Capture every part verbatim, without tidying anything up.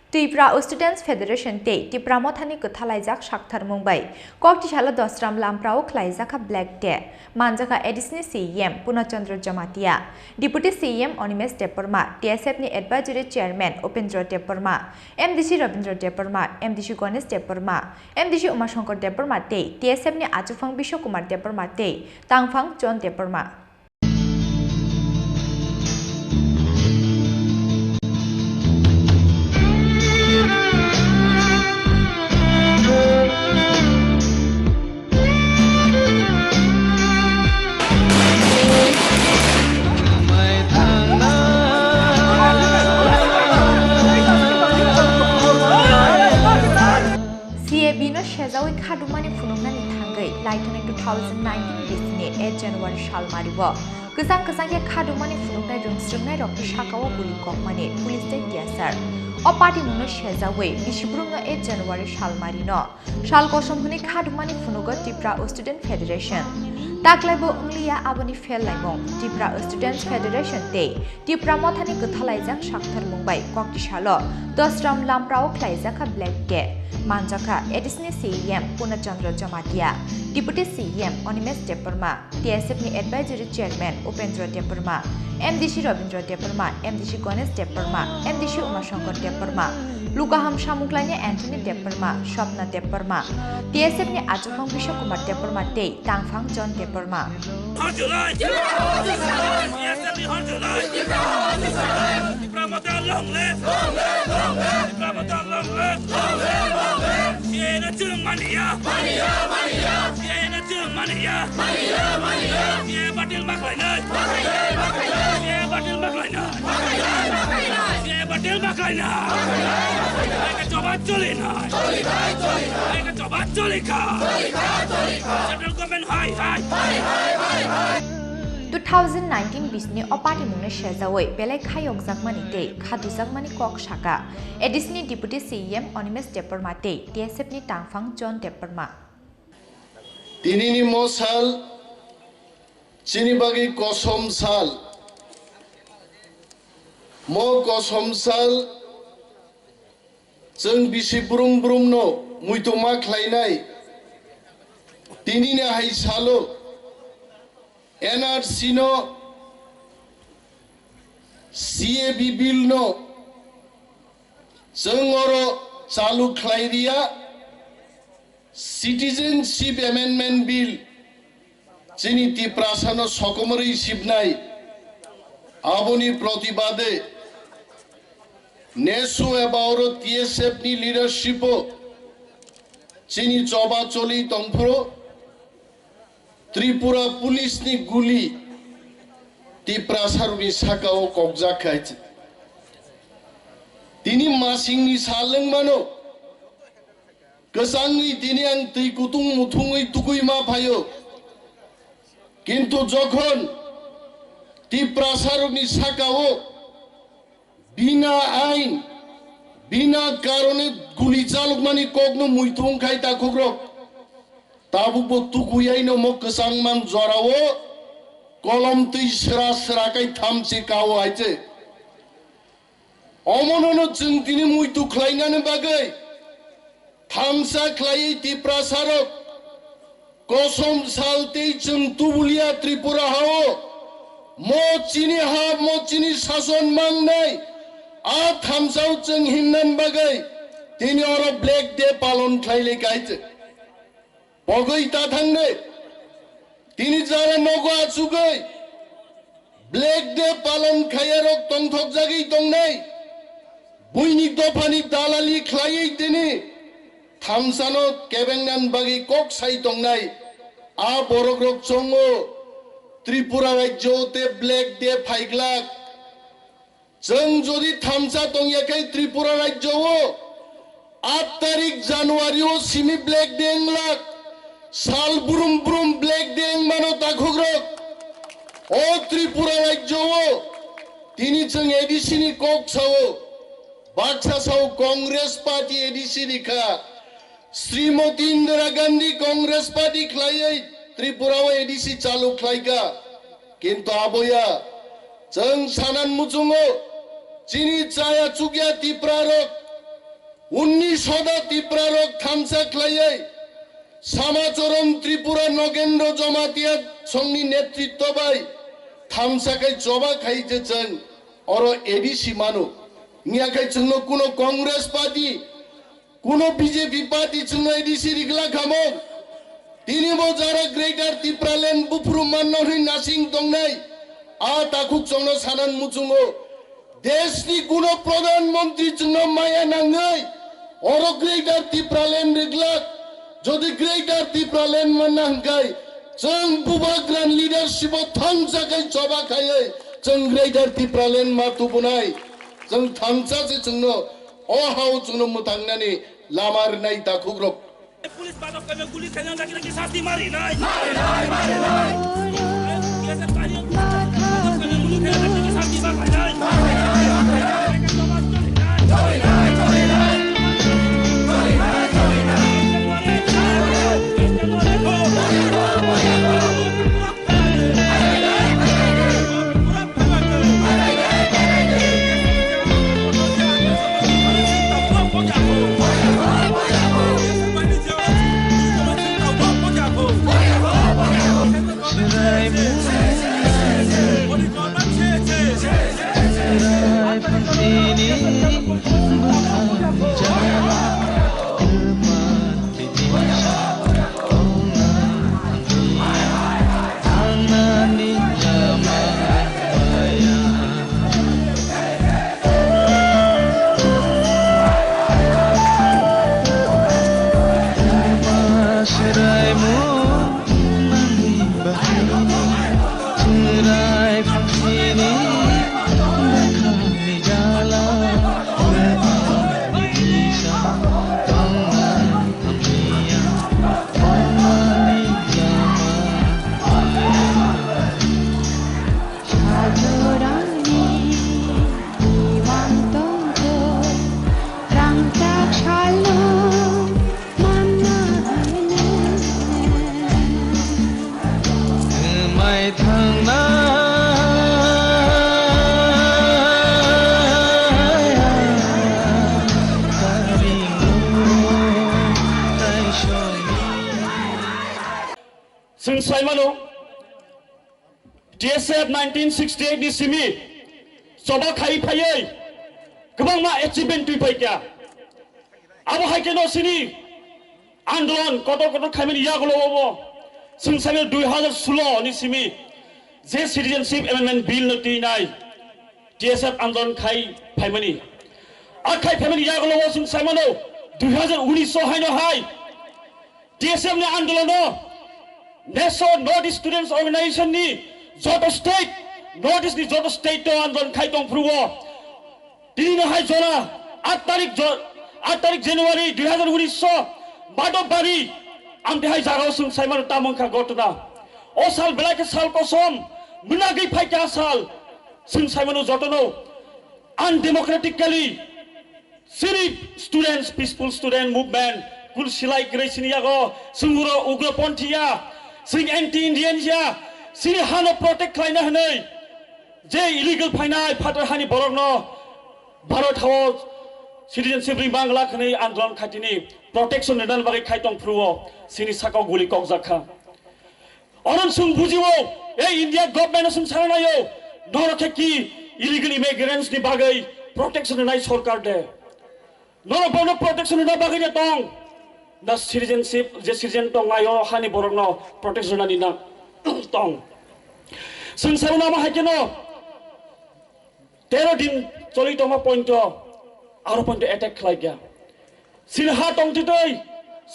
Tripura Students Federation tei Tipra Mothani kwthalaijak sakthar mung bai koktisalo Dosram Lamprao khlaijak kha Black Day, manjakha A D C ni C E M Purna Chandra Jamatia, Deputy C E M Animesh Debbarma, T S F ni Advisory Chairman Upendra Debbarma, M D C Rabindra Debbarma, M D C Ganesh Debbarma, M D C Umashankar Debbarma tei T S F ni Achuphang Biswa Kumar Debbarma tei Tangphang John Debbarma. C A B no sejawi khadumani phunuknani thangwi laithani two thousand nineteen bisini eight January salmario kwchang kwchang khe khadumani phunuknai rwngsrwngnairokni sakao guli kokmani police tei tiyasar. O party mungno sejawi bisibrumno eight January salmarino sal kosom hwnwi khadumani phunugo Tripura Student Federation. Taklaibo wngliya aboni phellaimung, Tripura Students Federation tei Tipra Mothani kwthalaijak sakthar mung bai koktisalo Dosram Lamprao khlaijak kha Black Day, manjakha A D C ni C E M Purna Chandra Jamatia, Deputy C E M Animesh Debbarma, T S F ni Advisory Chairman Upendra Debbarma, M D C Rabindra Debbarma, M D C Ganesh Debbarma, M D C Umashankar Debbarma, Lukaham Samuklaini Anthony Debbarma, Swapna Debbarma, T S F ni Achuphang Biswa Kumar Debbarma tei Tangphang John Debbarma. Hor July! Hor July! Tipra Motha long live! Tipra Motha long live! Siena chwng mania! Mania, mania! Siena chwng mania! Mania, mania! Siya batil maklainai! Maklainai, maklainai! Siya batil maklainai! Maklainai, maklainai! Siya batil maklainai! Maklainai, maklainai! Eka choba choli nai! Choli khai, choli khai! Eka choba choli kha! Choli kha, choli kha! Central government hai, hai! Hai, hai, hai, hai! Two thousand nineteen bisni o party mungno sejawi belai khayokjakmani tei khadujakmani kok saka A D C ni Deputy C E M Animesh Debbarma tei T S F ni Tangphang John Debbarma. Tinini mo sal chini bagwi kosom sal. Mo kosom sal chwng bisi brum brumno muitu ma khlainai. Tinini hai salo N R C no, C A B bill no chwng oro chalu khlai riya, Citizenship Amendment Bill chini Tiprasano sokomorwi sibnai, aboni protibade nesu eba oro T S F ni leadership o chini choba choli tongphuru, Tripura Police ni guli Tiprasarokni sakao kokjak khai. Tini masingni sal wngmano, kwchangwi tini ang twi kutung muthungwi tugwi ma phaio. Kintu jokhon Tiprasarokni sakao bina ain, bina karone guli chalokmani kokno muitu wngkhai takhukrok. Tabukbo tukuyaino mo kwchangman jorao kolom twi sra sra kai thamchi kao hai se. Omonono chwng tini muitu khlainani bagwi thamsa khlaiwi Tiprasarok kosom sal tei chwng tubulia Tripura hao mo chini ha, mo chini sason mangnai a thamsao chwng himnan bagwi tini oro Black Day palon khlailai kaise. Pogwi ta thangnai. Tini jara nogo achugwi Black Day palon khaiyarok tongthokjagwi tongnai. Buini dophani dalali khlaiwi tini thamsano kebengnan bagwi kok sai tongnai. A borokrok chongo Tripura rajyo te Black Day phaiglak. Chwng jodi thamsa tongya khe Tripura rajyo o aat tarik January o simi Black Day wnglak, sal brum brum Black Day wngmano takhukrok. O Tripura rajyo o tini chwng A D C ni kok sao, baksa sao Congress Party A D C ni kha. Srimati Indira Gandhi Congress Party khlaiwi Tripura o A D C chalu khlaikha. Kintu aboya chwng sanan muchungo chini chaya chukya Tipra rok Unni soda Tiprarok thansa khlaiwi Samachoron Tripura Nogendro Jamatia songni netritto bai thansa khai choba khai je chwng oro A D C mano. Niya khai chwngno kuno Congress party, kuno B J P party chwngno A D C rigla khamung. Tini bo jara Greater Tipraland buphuru manno hwnwi nasing tongnai. A takhuk chwngno sanan muchungo. Deshni kuno Pradhan Mantri chwngno maya nangwi oro Greater Tipraland riglak. Jodi Greater Tipraland manna hwnkhe chwng bubagra leadership o thansa khai choba khaiwi chwng Greater Tipraland ma tubunai. Chwng thansa se chwngno o hao chwngno mwtangnani lama rwnai takhukrok. Police banok kami police kanya lagi lagi sasti mari nai. Mari nai, mari nai. Biasa tanya, kami police kanya lagi lagi sasti mari nai. Rangchak salno manna hwnwi. Mai thangnai karingo tai songni. Chwng sai mano, T S F nineteen sixty-eight ni simi choba khai phaiwi kwbangma achievement twi phaikha. Abo hai kheno chini andolon kotor kotor khaimani yagulo obo chwng sami dui hazar sulo ni simi je Citizenship Amendment Bill no twinai T S F andolon khai phaimani. A khai phaimani yagulo o chwng sai mano dui hazar unis o haino hai T S F ni andolono Nation North East Students Organization ni joto state, North East ni joto state o andolon khai tong phuru o. Tini no hai jora aat tarik jo-, aat tarik January dui hazar unis o Madhobari amte hai jaga o chwng sai mano tamo wngkha ghotona. O sal belai khe sal kosom, mwnagwi phaikha sal, chwng sai mano jotono undemocratically Chini students, peaceful student movement, kul silai kwrwi chini yago, chwng uro ugroponthi ya, chwng anti-Indian ya, chini hano protect khlaina hwnwi, je illegal phainai phatar hani borokno Bharat hao citizenship ri mangla hwnwi andolon khaitini protection rwna bagwi khai tong phuru o, chini sakao guli kokjak kha. Onon chwng bujio, ei India government chwng sana naio, norok khe ki illegal immigrants ni bagwi protection rwnai sorkar de. Norok bono protection rwna bagwi de tong. Na citizenship, je citizen tong naio, hani borokno protection rwnani na tong. Chwng sabo namo hai kheno tero din choli tongma point o, aro point o attack khlai kha. Chini ha tong titwi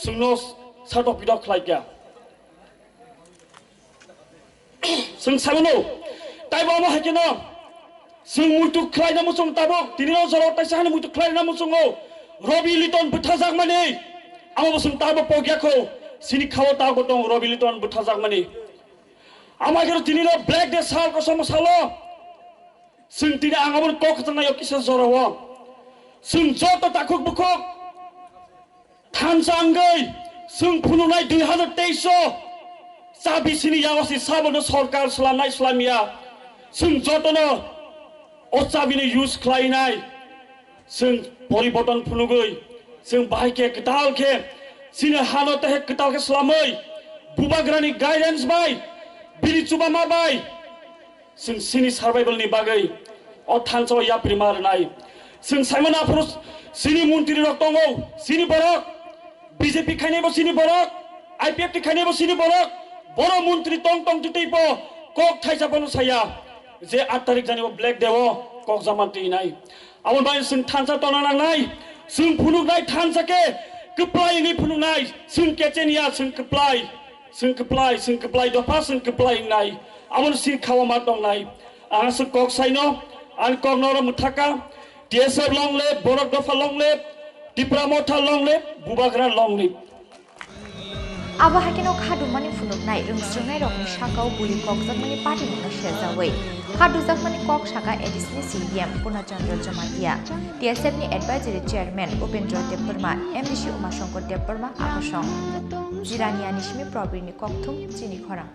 chwngno satok pitok khlai kha. Chwng sabono, taibo amo hai kheno, chwng muitu khlaina muchung tabuk, tini o jorao taisa hani muitu khlaina muchungo, Robi Liton bwthajakmani, amo bo chwng taibo pokya kho, chini khao tabuk tong Robi Liton bwthajakmani. Amo hai kheno tini o Black Day sal kosom salo, chwng tini ang aboni kok kwchangnaio kisa jorao. Chwng joto takhuk bukhuk thansa wngwi chwng phunuknai dui hazar teis o chabi sini yago si sabono sorkar swlamnai swlamya. Chwng jotono o chabini use khlainai chwng poriborton phunugwi Chwng bahai khe kwtal khe chini hano tei kwtal khe swlamwi bubagrani guidance bai, bini chubama bai chwng chini survival ni bagwi o thansa o yapri ma rwnai. Chwng saimano aphuru chini montri rok tongo, chini borok B J P khainaibo chini borok, I P F T khainaibo chini borok, boro montri tong tong twi teibo kok thaisa phano saya je aat tarik jani o Black Day o kok jaman twi nai. Aboni bagwi chwng thansa tongna nangnai, chwng phunuknai thansa khe kwplai wngwi phunuknai, chwng kechenia, chwng kwplai, chwng kwplai, chwng kwplai dopha, chwng kwplai wngnai, aboni sing khawa ma tongnai. Ang aswk kok saino, ang kok noro mwthaka, T S F long live, borok dopha long live, Tipra Motha long live, Bubagra long live. Abo hai kheno khadumani phunuknai, rwngsrwngnairokni sakao buli kokjakmani party-no sejaui khadujakmani kok saka A D C ni C E M Purna Chandra Jamatia, T S F ni Advisory Chairman Upendra Debbarma, M D C Uma Shankar Debbarma, Akosong. Jirania ni simi Probir ni kokthum chini khorang.